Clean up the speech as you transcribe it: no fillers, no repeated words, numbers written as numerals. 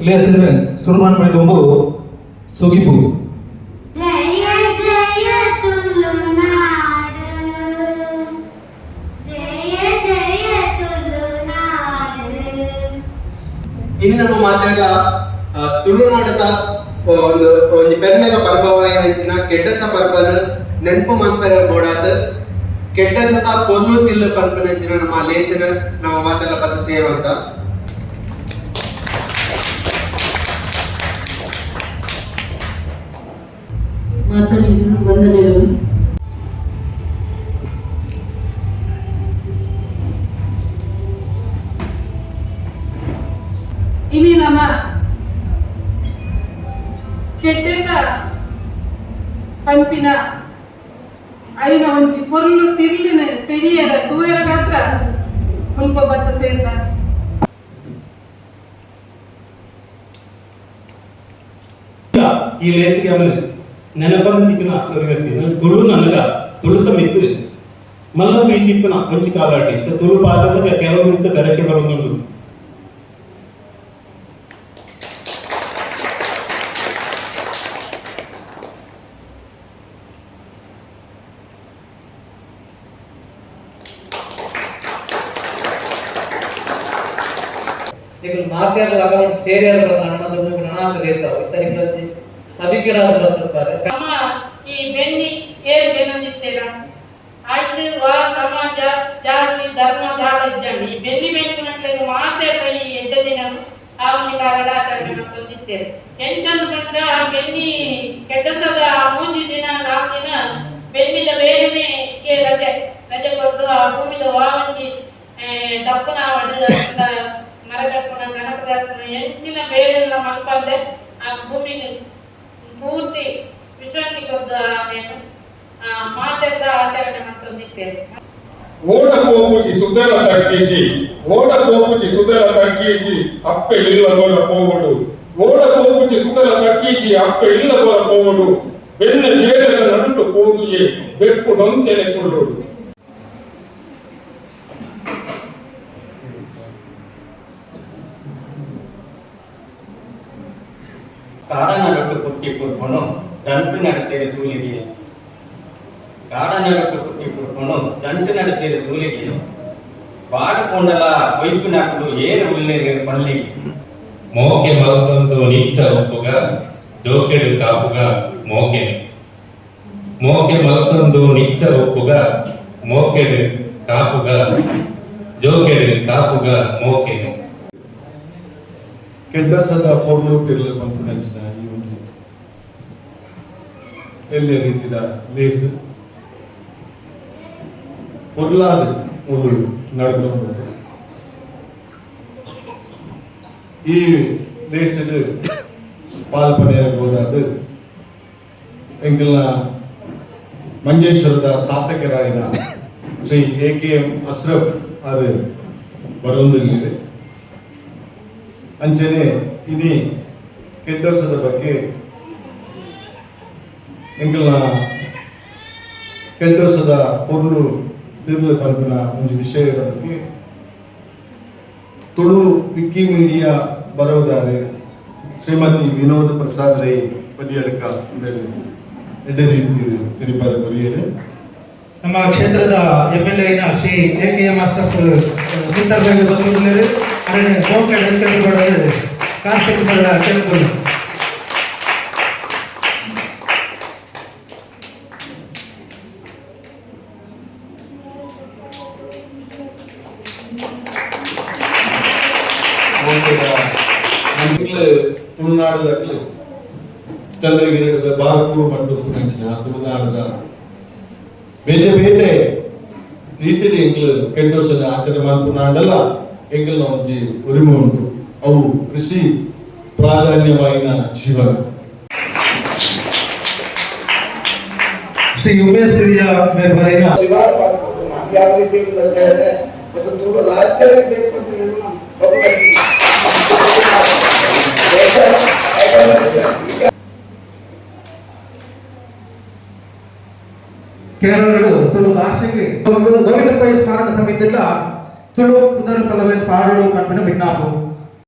ಲೇಸನ್ ಸುರು ಮನ್ಪುನ ದುಂಬು ಸುಗಿಪು. ಜಯ ಜಯ ತುಳುನಾಡು, ಜಯ ಜಯ ತುಳುನಾಡು. ಇನ್ನು ನಮ್ಮ ಮಾತೆಲ್ಲ ತುಳುನಾಡದ ಒಂದು ಒಂಜಿ ಪೆರ್ಮೆದ ಪರ್ಬವಾಯಿನಂಚಿನ ಕೆಡ್ಡಸ ಪರ್ಬನ್ ನೆನಪು ಮನ್ಪೆರೆ ಬೋಡಾದ್ ಕೆಡ್ಡಸದ ಪೊರ್ಲು ತಿಲ್ಲು ಪನ್ಪುನಂಚಿನ ನಮ್ಮ ಲೇಸನ್ ನಮ್ಮ ಮಾತೆಲ್ಲ ಪತ್ತ ಸೇರುವಂತ. ಮಾತರಿಗೆ ವಂದನೆಗಳು. ಇನಿ ನಮ್ಮ ಕೆಡ್ಡೆಸ ಪನ್ಪಿನ ಐನ ಒಂಜಿ ಪೊರ್ಲು ತಿರ್ಲಿನ ತೆರಿಯರ ತೂಯರ ಗಾತ್ರ ಮುಲ್ಪ ಬತ್ತ ಸೇರ್ದ. ಈ ಲೇಸಿಗೆ ಅವನು ನೆನಪಂದು ತಿಕ್ಕಿನ ಒಂದು ವ್ಯಕ್ತಿ. ನನ್ನ ತುಳು ನನಗ ತುಳುತ ಮಿತ್ತು ಮಲ್ಲ ಪ್ರೀತಿ ಇತ್ತನ ಒಂಜಿ ಕಾಲಾಟಿ. ತುಳು ಪಾಠದ ಕೆಲವು ಮಿತ್ತು ಬೆರಕೆ ಬರೋದುಂಟು. ನಿಕುಲು ಮಾತೆರ್ಲ ಅಕೌಂಟ್ ಸೇರಿಯರ್ ಬಂದ ಅಣ್ಣದ ಮೂಗು ನನಾತ್ ಲೇಸಾವು ಇತ್ತ ನಿಕುಲೊಂಜಿ ಸಭಿಕರಾದ ಬಂದುಪ್ಪಾರೆ. ನಮ್ಮ ಈ ಬೆನ್ನಿ ಏಳು ಬೆನ್ನೊಂದಿತ್ತೇನ ಆಯ್ತು. ವಾ ಸಮಾಜ, ಜಾತಿ, ಧರ್ಮ ದಾದ ಈ ಬೆನ್ನಿ ಬೆನ್ಪಿನಕ್ಲೆಗ್ ಮಾತೆರ್ಲ ಈ ಎಡ್ಡೆ ದಿನ ಆ ಒಂದು ಕಾಲದ ಆಚರಣೆ ಮತ್ತೊಂದಿತ್ತೇವೆ. ಎಂಚಂದು ಬಂದ ಆ ಬೆನ್ನಿ ಕೆಡ್ಡಸದ ಆ 3 ದಿನ, 4 ದಿನ ಬೆನ್ನಿದ ಬೇಲೆನೆ ರಜೆ ರಜೆ ಕೊಟ್ಟು ಆ ಭೂಮಿದ ವಾವಂಜಿ ದಪ್ಪನ ಆವಡ್, ಮರ ಕಪ್ಪುನ, ಗಣಪ ದಪ್ಪುನ, ಎಂಚಿನ ಬೇಲೆಲ್ಲ ಮನ್ಪಂದೆ ಆ ಭೂಮಿಗೆ ಪೂರ್ತಿ ವಿಶ್ರಾಂತಿ ಕೊದ್ದು ಆಮೇಲೆ ಆ ಮಾತೆಲ್ಲ ಆಚರಣೆ ಮತ್ತೊಂದಿತ್ತೇವೆ. ಓಡ ಪೋಪುಜಿ ಸುದರ ತಗ್ಗೀಜಿ, ಓಡ ಪೋಪುಜಿ ಸುದರ ತಗ್ಗೀಜಿ, ಅಪ್ಪೆ ಇಲ್ಲ ಗೋಲ ಪೋವಡು. ಓಡ ಪೋಪುಜಿ ಸುದರ ತಗ್ಗೀಜಿ, ಅಪ್ಪೆ ಇಲ್ಲ ಗೋಲ ಪೋವಡು. ಬೆನ್ನ ಬೇಲದ ನಡುಟು ಪೋದುಯೆ ಬೆಪ್ಪು ಡೊಂತೆನೆ ಕುಳ್ಳೋಡು. ಕಾಡ ನಡುಟ್ಟು ಪುಟ್ಟಿ ಪುರ್ಪನು ದಂಟು ನಡತೇರು ತೂಲಿಗೆ. ಕಾಡ ನಡುಟ್ಟು ಪುಟ್ಟಿ ಪುರ್ಪನು ದಂಟು ನಡತೇರು ತೂಲಿಗೆ. ಬಾಡ ಪೋಂಡಲ ಕೊಯ್ಪಿನಕುಲು ಏರು ಉಲ್ಲೇರು ಪಲ್ಲಿಗೆ. ಮೋಕೆ ಮಲ್ತೊಂದು ನಿಚ್ಚ ಉಪ್ಪುಗ ಜೋಕೆಡು ಕಾಪುಗ ಮೋಕೆನು. ಮೋಕೆ ಮಲ್ತೊಂದು ನಿಚ್ಚ ಉಪ್ಪುಗ ಮೋಕೆಡು ಕಾಪುಗ ಜೋಕೆಡು ಕಾಪುಗ ಮೋಕೆನು. ಕೆಡ್ಡಸದ ಪೊರ್ಲು ತಿರ್ಲು ಪನ್ಪುನಂಚಿನ ಈ ಒಂಜಿ ಎಲ್ಯ ರೀತಿದ ಲೇಸ್ ಪೊರ್ಲಾದ್ ಮೂಲು ನಡತೊಂದುಂಡು. ಈ ಲೇಸ್ಡ್ ಪಾಲ್ ಪಡೆಯಬಹುದಾದ ಎಂಕಲ್ನ ಮಂಜೇಶ್ವರದ ಶಾಸಕರಾಯಿನ ಶ್ರೀ ಎ ಕೆ ಎಂ ಅಶ್ರಫ್ ಆರ್ ಬರೊಂದುಲ್ಲೆರ್. ಅಂಚನೆ ಇನಿ ಕೆಡ್ಡಸದ ಬಗ್ಗೆ ಎಂಕಲ್ನ ಕೆಡ್ಡಸದ ಪೊರ್ಲು ತಿರ್ಲು ಪನ್ಪಿನ ಒಂಜಿ ವಿಷಯದ ಬಗ್ಗೆ ತುಳು ವಿಕಿಮೀಡಿಯಾ ಬರವುದಾರೆ ಶ್ರೀಮತಿ ವಿನೋದ್ ಪ್ರಸಾದ್ ರೈ ಬದಿಯಡ್ಕ ಎಡ್ಡೆ ರೀತಿ ತೆರಿಪಾದ ಕೊರಿಯರು. ನಮ್ಮ ಕ್ಷೇತ್ರದ ಎಂ.ಎಲ್.ಎ. ಶ್ರೀ ಎ ಕೆ ಎಂ ಅಶ್ರಫ್ ಮಿತ್ತರ್ಬೆಗ್ ಬಂದಿದ್ದಾರೆ. ಅರೆನ್ ಮೋಕೆಡ್ ಎದ್ಕೊನೊಡು ಕಾರ್ತಿಕ್ ಬರ ಕೇಳ್ಕೊಳ್ಳಿ. ತುಳುನಾಡದಕ್ಲು ಚಂದ್ರಗಿರಿದ ಬಾರಕೂರು ಮಂಟಪುನಂಚಿನ ತುಳುನಾಡದ ಬೇತೆ ಬೇತೆ ರೀತಿಡ್ ಎಂಕ್ಲು ಕೆಡ್ಡಸನ ಆಚರಣೆ ಮಲ್ಪುನಾಂಡಲ ಎಂಕಲ್ನ ಒಂಜಿ ಉರಿಮೆ ಉಂಟು. ಅವು ಕೃಷಿ ಪ್ರಾಧಾನ್ಯವಾಯಿನ ಜೀವನ. ಶ್ರೀ ಉಮೇಶ್ ಸಿರಿಯ ಮೇರ್ ಬರೆಯಿನ ವಿವಾದ ಆಗ್ಬೋದು. ನಾನು ಯಾವ ರೀತಿ ಇರುವುದು ಅಂತ ಹೇಳಿದ್ರೆ, ಒಂದು ತುಳು ರಾಜ್ಯವೇ ಬೇಕು ಅಂತ ಹೇಳುವ ಒಬ್ಬ ವ್ಯಕ್ತಿ. ದೇಶ ಯಾಕಂದ್ರೆ ಈಗ ಕೇರಳಡು ತುಳು ಭಾಷೆಗೆ ಗೋವಿಂದ ಪೈ ಸ್ಮಾರಕ ಸಮಿತಿಲ ತುಳು ಪುದರ್ ಪಲವೆನ್ ಪಾಡೋಡು ಪನ್ಪಿನ ಬಿನ್ನಾಪು.